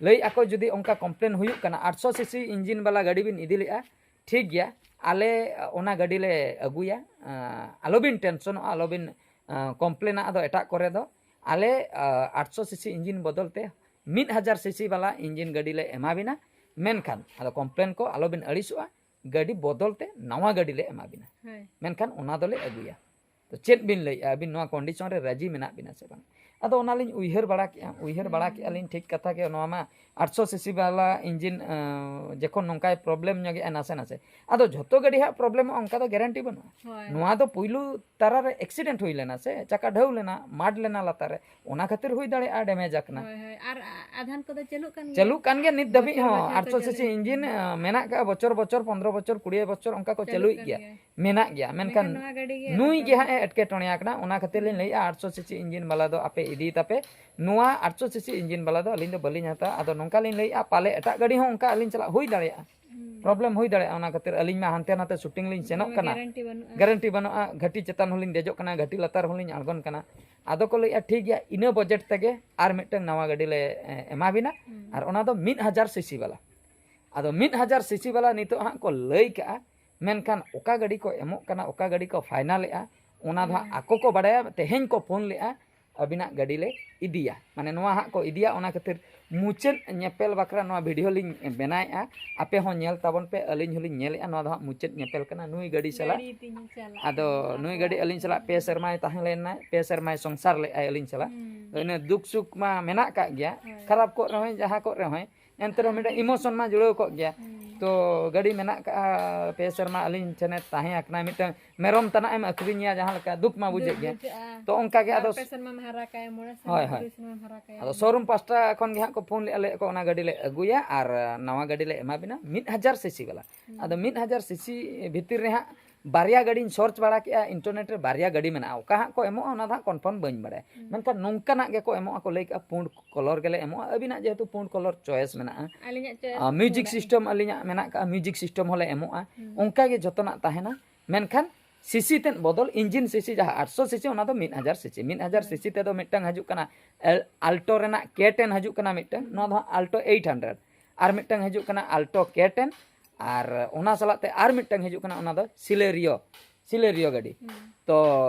ᱞᱟᱹᱭ ᱟᱠᱚ, ᱡᱩᱫᱤ ᱚᱱᱠᱟ ᱠᱚᱢᱯᱞᱮᱱ ᱦᱩᱭᱩᱜ ᱠᱟᱱᱟ, ᱟᱴᱥᱚ ᱥᱤᱥᱤ ᱤᱧᱡᱤᱱ ᱵᱟᱞᱟ ᱜᱟᱹᱰᱤ ᱵᱤᱱ ᱤᱫᱤ ᱞᱮᱜᱼᱟ, ᱴᱷᱤᱠ ᱜᱮᱭᱟ, ᱟᱞᱮ, ᱟ, ᱚᱱᱟ ᱜᱟᱹᱰᱤ ᱞᱮ ᱟᱹᱜᱩᱭᱟ, ᱟ, ᱟᱞᱚᱵᱤᱱ ᱴᱮᱱᱥᱚᱱᱚᱜᱼᱟ, ᱟᱞᱚᱵᱤᱱ, ᱟ, ᱠᱚᱢᱯᱞᱮᱱᱟ᱾ ᱟᱫᱚ ᱮᱴᱟᱜ ᱠᱚᱨᱮ ᱫᱚ ᱟᱞᱮ, ᱟ, ᱟᱴᱥᱚ ᱥᱤᱥᱤ ᱤᱧᱡᱤᱱ ᱵᱚᱫᱚᱞ ᱛᱮ ᱢᱤᱫ ᱦᱟᱡᱟᱨ ᱥᱤᱥᱤ ᱵᱟᱞᱟ ᱤᱧᱡᱤᱱ ᱜᱟᱹᱰᱤ ᱞᱮ ᱮᱢᱟ ᱵᱤᱱᱟ, ᱢᱮᱱᱠᱷᱟᱱ ᱟᱫᱚ ᱠᱚᱢᱯᱞᱮᱱ ᱠᱚ ᱟᱞᱚᱵᱤᱱ ᱟᱹᱲᱤᱥᱚᱜᱼᱟ, ᱜᱟᱹᱰᱤ ᱵᱚᱫᱚᱞ ᱛᱮ ᱱᱟᱣᱟ ᱜᱟᱹᱰᱤ ᱞᱮ ᱮᱢᱟ ᱵᱤᱱᱟ, ᱦᱳᱭ᱾ ᱢᱮᱱᱠᱷᱟᱱ ᱚᱱᱟ ᱫᱚᱞᱮ ᱟᱹᱜᱩᱭᱟ᱾ ᱛᱚ ᱪᱮᱫ ᱵᱤᱱ ᱞᱟᱹᱭᱮᱫᱼᱟ ᱟᱹᱵᱤᱱ, ᱱᱚᱣᱟ ᱠᱚᱱᱰᱤᱥᱚᱱ ᱨᱮ ᱨᱟᱹᱡᱤ ᱢᱮᱱᱟᱜ ᱵᱤᱱᱟ ᱥᱮ ᱵᱟᱝ? ᱟᱫᱚ ᱚᱱᱟᱞᱤᱧ ᱩᱭᱦᱟᱹᱨ ᱵᱟᱲᱟ ᱠᱮᱜᱼᱟ, ᱩᱭᱦᱟᱹᱨ ᱵᱟᱲᱟ ᱦᱩᱸ᱾ ᱠᱮᱜᱼᱟ ᱞᱤᱧ, ᱴᱷᱤᱠ ᱠᱟᱛᱷᱟ ᱜᱮ, ᱱᱚᱣᱟ ᱢᱟ ᱟᱴᱥᱚ ᱥᱤᱥᱤ ᱵᱟᱞᱟ ᱤᱧᱡᱤᱱ, ᱟᱸ, ᱡᱚᱠᱷᱚᱱ ᱱᱚᱝᱠᱟᱭ ᱯᱨᱚᱵᱞᱮᱢ ᱧᱚᱜᱮᱜᱼᱟ ᱱᱟᱥᱮ ᱱᱟᱥᱮ, ᱟᱫᱚ ᱡᱷᱚᱛᱚ ᱜᱟᱹᱰᱤ ᱦᱟᱸᱜ ᱯᱨᱚᱵᱞᱮᱢᱚᱜᱼᱟ, ᱚᱱᱠᱟ ᱫᱚ ᱜᱮᱨᱮᱱᱴᱤ ᱵᱟᱹᱱᱩᱜᱼᱟ᱾ ᱦᱳᱭ᱾ ᱱᱚᱣᱟ ᱫᱚ ᱯᱩᱭᱞᱩ ᱛᱟᱨᱟ ᱨᱮ ᱮᱠᱥᱤᱰᱮᱱᱴ ᱦᱩᱭ ᱞᱮᱱᱟ ᱥᱮ, ᱪᱟᱠᱟ ᱰᱷᱟᱹᱣ ᱞᱮᱱᱟ, ᱢᱟᱰ ᱞᱮᱱᱟ ᱞᱟᱛᱟᱨ ᱨᱮ, ᱚᱱᱟ ᱠᱷᱟᱹᱛᱤᱨ ᱦᱩᱭ ᱫᱟᱲᱮᱭᱟᱜᱼᱟ ᱰᱮᱢᱮᱡᱽ ᱟᱠᱟᱱᱟ᱾ ᱦᱳᱭ, ᱦᱳᱭ᱾ ᱟᱨ ᱟ-, ᱟᱫᱷᱟᱱ ᱠᱚᱫᱚ ᱪᱟᱹᱞᱩᱜ ᱠᱟᱱ ᱜᱮᱭᱟ᱾ ᱪᱟᱹᱞᱩᱜ ᱠᱟᱱ ᱜᱮᱭᱟ ᱱᱤᱛ ᱫᱷᱟᱹᱵᱤᱡ ᱵᱚᱪᱷᱚᱨ ᱦᱚᱸ, ᱵᱚᱪᱷᱚᱨ ᱠᱚ ᱟᱴᱥᱚ ᱪᱟᱹᱞᱩᱭᱮᱫ ᱥᱤᱥᱤ ᱤᱧᱡᱤᱱ, ᱟᱸ, ᱢᱮᱱᱟᱜ ᱠᱟᱜᱼᱟ, ᱵᱚᱪᱷᱚᱨ ᱵᱚᱪᱷᱚᱨ, ᱯᱚᱱᱫᱽᱨᱚ ᱵᱚᱪᱷᱚᱨ, ᱠᱩᱲᱤ ᱵᱚᱪᱷᱚᱨ ᱚᱱᱠᱟ ᱠᱚ ᱪᱟᱹᱞᱩᱜ ᱪᱟᱹᱞᱩᱭᱮᱫ ᱠᱟᱱ ᱜᱮᱭᱟ᱾ ᱜᱮᱭᱟ᱾ ᱢᱮᱱᱟᱜ ᱜᱮᱭᱟ, ᱢᱮᱱᱠᱷᱟᱱ ᱢᱮᱱᱠᱷᱟᱱ ᱱᱚᱣᱟ ᱜᱟᱹᱰᱤ ᱜᱮ ᱱᱩᱭ ᱜᱮ ᱦᱟᱸᱜ ᱮ ᱮᱴᱠᱮᱴᱚᱬᱮ ᱟᱠᱟᱱᱟ, ᱚᱱᱟ ᱠᱷᱟᱹᱛᱤᱨ ᱞᱤᱧ ᱞᱟᱹᱭᱮᱫᱼᱟ, ᱟᱴᱥᱚ ᱥᱤᱥᱤ ᱤᱧᱡᱤᱱ ᱵᱟᱞᱟ ᱫᱚ ᱟᱯᱮ ᱤᱫᱤᱭ ᱛᱟᱯᱮ, ᱱᱚᱣᱟ ᱟᱴᱥᱚ ᱥᱤᱥᱤ ᱤᱧᱡᱤᱱ ᱵᱟᱞᱟ ᱫᱚ ᱟᱹᱞᱤᱧ ᱫᱚ ᱵᱟᱹᱞᱤᱧ ᱦᱟᱛᱟᱣᱟ᱾ ᱟᱫᱚ ᱱᱚᱝᱠᱟ ᱞᱤᱧ ᱞᱟᱹᱭᱮᱫᱼᱟ, ᱯᱟᱞᱮ ᱮᱴᱟᱜ ᱜᱟᱹᱰᱤ ᱦᱚᱸ ᱚᱱᱠᱟ ᱟᱹᱞᱤᱧ ᱥᱟᱞᱟᱜ ᱦᱩᱭ ᱫᱟᱲᱮᱭᱟᱜᱼᱟ, ᱦᱩᱸ᱾ ᱯᱨᱚᱵᱞᱮᱢ ᱦᱩᱭ ᱫᱟᱲᱮᱭᱟᱜᱼᱟ, ᱚᱱᱟ ᱠᱷᱟᱹᱛᱤᱨ ᱟᱹᱞᱤᱧ ᱢᱟ ᱦᱟᱱᱛᱮ ᱱᱟᱛᱮ ᱥᱩᱴᱤᱝ ᱞᱤᱧ ᱥᱮᱱᱚᱜ ᱱᱚᱣᱟ ᱠᱟᱱᱟ, ᱜᱮᱨᱮᱱᱴᱤ ᱵᱟᱹᱱᱩᱜᱼᱟ᱾ ᱜᱮᱨᱮᱱᱴᱤ ᱵᱟᱹᱱᱩᱜᱼᱟ, ᱜᱷᱟᱹᱴᱤ ᱪᱮᱛᱟᱱ ᱦᱚᱸᱞᱤᱧ ᱫᱮᱡᱚᱜ ᱠᱟᱱᱟ, ᱜᱷᱟᱹᱴᱤ ᱞᱟᱛᱟᱨ ᱦᱚᱸᱞᱤᱧ ᱟᱬᱜᱚᱱ ᱠᱟᱱᱟ᱾ ᱟᱫᱚ ᱠᱚ ᱞᱟᱹᱭᱮᱫᱼᱟ, ᱴᱷᱤᱠ ᱜᱮᱭᱟ, ᱤᱱᱟᱹ ᱵᱟᱡᱮᱴ ᱛᱮᱜᱮ ᱟᱨ ᱢᱤᱫᱴᱟᱝ ᱱᱟᱣᱟ ᱜᱟᱹᱰᱤ ᱞᱮ, ᱮ, ᱮᱢᱟ ᱵᱤᱱᱟ, ᱦᱩᱸ᱾ ᱟᱨ ᱚᱱᱟ ᱫᱚ ᱢᱤᱫ ᱦᱟᱡᱟᱨ ᱥᱤᱥᱤ ᱵᱟᱞᱟ᱾ ᱟᱫᱚ ᱢᱤᱫ ᱦᱟᱡᱟᱨ ᱥᱤᱥᱤ ᱵᱟᱞᱟ ᱱᱤᱛᱚᱜ ᱦᱟᱸᱜ ᱠᱚ ᱞᱟᱹᱭ ᱠᱟᱜᱼᱟ, ᱢᱮᱱᱠᱷᱟᱱ ᱚᱠᱟ ᱜᱟᱹᱰᱤ ᱠᱚ ᱮᱢᱚᱜ ᱠᱟᱱᱟ, ᱚᱠᱟ ᱜᱟᱹᱰᱤ ᱠᱚ ᱯᱷᱟᱭᱱᱟᱞᱮᱜᱼᱟ, ᱚᱱᱟ ᱫᱚ ᱦᱟᱸᱜ ᱟᱠᱚ ᱠᱚ ᱵᱟᱲᱟᱭᱟ᱾ ᱛᱮᱦᱮᱧ ᱠᱚ ᱯᱷᱳᱱ ᱞᱮᱜᱼᱟ, ᱟᱹᱵᱤᱱᱟᱜ ᱜᱟᱹᱰᱤ ᱞᱮ ᱤᱫᱤᱭᱟ, ᱢᱟᱱᱮ ᱱᱚᱣᱟ ᱦᱟᱸᱜ ᱠᱚ ᱤᱫᱤᱭᱟ᱾ ᱚᱱᱟ ᱠᱷᱟᱹᱛᱤᱨ ᱢᱩᱪᱟᱹᱫ ᱧᱮᱯᱮᱞ ᱵᱟᱠᱷᱨᱟ ᱱᱚᱣᱟ ᱵᱷᱤᱰᱤᱭᱳ ᱞᱤᱧ ᱵᱮᱱᱟᱣᱮᱫᱼᱟ, ᱟᱯᱮ ᱦᱚᱸ ᱧᱮᱞ ᱛᱟᱵᱚᱱ ᱯᱮ, ᱟᱹᱞᱤᱧ ᱦᱚᱸᱞᱤᱧ ᱧᱮᱞᱮᱫᱼᱟ᱾ ᱱᱚᱣᱟ ᱫᱚ ᱦᱟᱸᱜ ᱢᱩᱪᱟᱹᱫ ᱧᱮᱯᱮᱞ ᱠᱟᱱᱟ ᱱᱩᱭ ᱜᱟᱹᱰᱤ ᱥᱟᱞᱟᱜ᱾ ᱟᱫᱚ ᱱᱩᱭ ᱜᱟᱹᱰᱤ ᱟᱹᱞᱤᱧ ᱥᱟᱞᱟᱜ ᱯᱮ ᱥᱮᱨᱢᱟᱭ ᱛᱟᱦᱮᱸ ᱞᱮᱱᱟ, ᱯᱮ ᱥᱮᱨᱢᱟᱭ ᱥᱚᱝᱥᱟᱨ ᱞᱮᱫᱼᱟᱭ ᱟᱹᱞᱤᱧ ᱥᱟᱞᱟᱜ᱾ ᱛᱚ ᱤᱱᱟᱹ ᱫᱩᱠ ᱥᱩᱠ ᱢᱟ ᱢᱮᱱᱟᱜ ᱠᱟᱜ ᱜᱮᱭᱟ, ᱠᱷᱟᱨᱟᱯ ᱠᱚᱜ ᱨᱮᱦᱚᱸᱭ, ᱡᱟᱦᱟᱸ ᱠᱚᱜ ᱨᱮᱦᱚᱸᱭ, ᱮᱱᱛᱮ ᱨᱮᱦᱚᱸ ᱢᱤᱫᱴᱟᱝ ᱤᱢᱳᱥᱚᱱ ᱢᱟ ᱡᱩᱲᱟᱹᱣ ᱠᱚᱜ ᱜᱮᱭᱟ᱾ ᱛᱚ ᱜᱟᱹᱰᱤ ᱢᱮᱱᱟᱜ ᱠᱟᱜᱼᱟ, ᱯᱮ ᱥᱮᱨᱢᱟ ᱟᱹᱞᱤᱧ ᱴᱷᱮᱱᱮ ᱛᱟᱦᱮᱸ ᱟᱠᱟᱱᱟ, ᱢᱤᱫᱴᱟᱝ ᱢᱮᱨᱚᱢ ᱛᱟᱱᱟᱜ ᱮᱢ ᱟᱹᱠᱷᱨᱤᱧᱮᱭᱟ, ᱡᱟᱦᱟᱸ ᱞᱮᱠᱟ ᱫᱩᱠ ᱢᱟ ᱵᱩᱡᱷᱟᱹᱜ ᱜᱮᱭᱟ᱾ ᱛᱚ ᱚᱱᱠᱟ ᱜᱮ ᱟᱫᱚ ᱯᱮ ᱥᱮᱨᱢᱟᱢ ᱦᱟᱨᱟ ᱠᱟᱭᱟ, ᱢᱚᱬᱮ ᱥᱮᱨᱢᱟ, ᱦᱳᱭ, ᱦᱳᱭ᱾ ᱛᱩᱨᱩᱭ ᱥᱮᱨᱢᱟᱢ ᱦᱟᱨᱟ ᱠᱟᱭᱟ᱾ ᱟᱫᱚ ᱥᱳᱨᱩᱢ ᱯᱟᱥᱴᱟ ᱠᱷᱚᱱ ᱜᱮ ᱦᱟᱸᱜ ᱠᱚ ᱯᱷᱳᱱ ᱞᱮᱜᱼᱟ, ᱞᱟᱹᱭᱮᱫ ᱠᱚ ᱚᱱᱟ ᱜᱟᱹᱰᱤ ᱞᱮ ᱟᱹᱜᱩᱭᱟ ᱟᱨ ᱱᱟᱣᱟ ᱜᱟᱹᱰᱤ ᱞᱮ ᱮᱢᱟ ᱵᱤᱱᱟ ᱢᱤᱫ ᱦᱟᱡᱟᱨ ᱥᱤᱥᱤ ᱵᱟᱞᱟ᱾ ᱟᱫᱚ ᱢᱤᱫ ᱦᱟᱡᱟᱨ ᱥᱤᱥᱤ ᱵᱷᱤᱛᱤᱨ ᱨᱮ ᱦᱟᱸᱜ ᱵᱟᱨᱭᱟ ᱜᱟᱹᱰᱤᱧ ᱥᱟᱨᱪ ᱵᱟᱲᱟ ᱠᱮᱜᱼᱟ, ᱤᱱᱴᱟᱨᱱᱮᱴ ᱨᱮ ᱵᱟᱨᱭᱟ ᱜᱟᱹᱰᱤ ᱢᱮᱱᱟᱜᱼᱟ᱾ ᱚᱠᱟ ᱦᱟᱸᱜ ᱠᱚ ᱮᱢᱚᱜᱼᱟ ᱚᱱᱟ ᱫᱚ ᱦᱟᱸᱜ ᱠᱚᱱᱯᱷᱟᱨᱢ ᱵᱟᱹᱧ ᱵᱟᱲᱟᱭᱟ᱾ ᱢᱮᱱᱠᱷᱟᱱ ᱱᱚᱝᱠᱟᱱᱟᱜ ᱜᱮᱠᱚ ᱮᱢᱚᱜᱼᱟ, ᱠᱚ ᱞᱟᱹᱭ ᱠᱟᱜᱼᱟ ᱯᱩᱸᱰ ᱠᱚᱞᱚᱨ ᱜᱮᱞᱮ ᱮᱢᱚᱜᱼᱟ, ᱟᱹᱵᱤᱱᱟᱜ ᱡᱮᱦᱮᱛᱩ ᱯᱩᱸᱰ ᱠᱚᱞᱚᱨ ᱪᱚᱭᱮᱥ ᱢᱮᱱᱟᱜᱼᱟ᱾ ᱟᱹᱞᱤᱧᱟᱜ ᱪᱚᱭᱮᱥ ᱟᱨ ᱫᱚ ᱢᱤᱭᱩᱡᱤᱠ ᱯᱩᱸᱰᱟᱜ ᱥᱤᱥᱴᱮᱢ ᱜᱮ᱾ ᱟᱹᱞᱤᱧᱟᱜ ᱢᱮᱱᱟᱜ ᱠᱟᱜᱼᱟ, ᱢᱤᱭᱩᱡᱤᱠ ᱥᱤᱥᱴᱮᱢ ᱦᱚᱸᱞᱮ ᱮᱢᱚᱜᱼᱟ᱾ ᱚᱱᱠᱟ ᱜᱮ ᱡᱚᱛᱚᱱᱟᱜ ᱛᱟᱦᱮᱱᱟ᱾ ᱢᱮᱱᱠᱷᱟᱱ ᱥᱤᱥᱤ ᱛᱮᱫ ᱵᱚᱫᱚᱞ, ᱤᱧᱡᱤᱱ ᱥᱤᱥᱤ ᱡᱟᱦᱟᱸ ᱟᱴᱥᱚ ᱥᱤᱥᱤ, ᱚᱱᱟ ᱫᱚ ᱢᱤᱫ ᱦᱟᱡᱟᱨ ᱥᱤᱥᱤ᱾ ᱢᱤᱫ ᱦᱟᱡᱟᱨ ᱥᱤᱥᱤ ᱛᱮᱫᱚ ᱢᱤᱫᱴᱟᱝ ᱦᱤᱡᱩᱜ ᱠᱟᱱᱟ ᱟᱞᱴᱳ ᱨᱮᱱᱟᱜ ᱠᱮ ᱴᱮᱱ ᱦᱤᱡᱩᱜ ᱠᱟᱱᱟ ᱢᱤᱫᱴᱟᱝ, ᱱᱚᱣᱟ ᱫᱚ ᱦᱟᱸᱜ ᱟᱞᱴᱳ ᱮᱭᱤᱴ ᱦᱟᱱᱰᱨᱮᱰ᱾ ᱟᱨ ᱢᱤᱫᱴᱟᱝ ᱦᱤᱡᱩᱜ ᱠᱟᱱᱟ ᱟᱞᱴᱳ ᱠᱮ ᱴᱮᱱ, ᱟᱨ ᱚᱱᱟ ᱥᱟᱞᱟᱜ ᱛᱮ ᱟᱨ ᱢᱤᱫᱴᱟᱝ ᱦᱤᱡᱩᱜ ᱠᱟᱱᱟ, ᱚᱱᱟ ᱫᱚ ᱥᱤᱞᱮᱨᱤᱭᱳ, ᱥᱤᱞᱮᱨᱤᱭᱳ ᱜᱟᱹᱰᱤ᱾ ᱛᱚ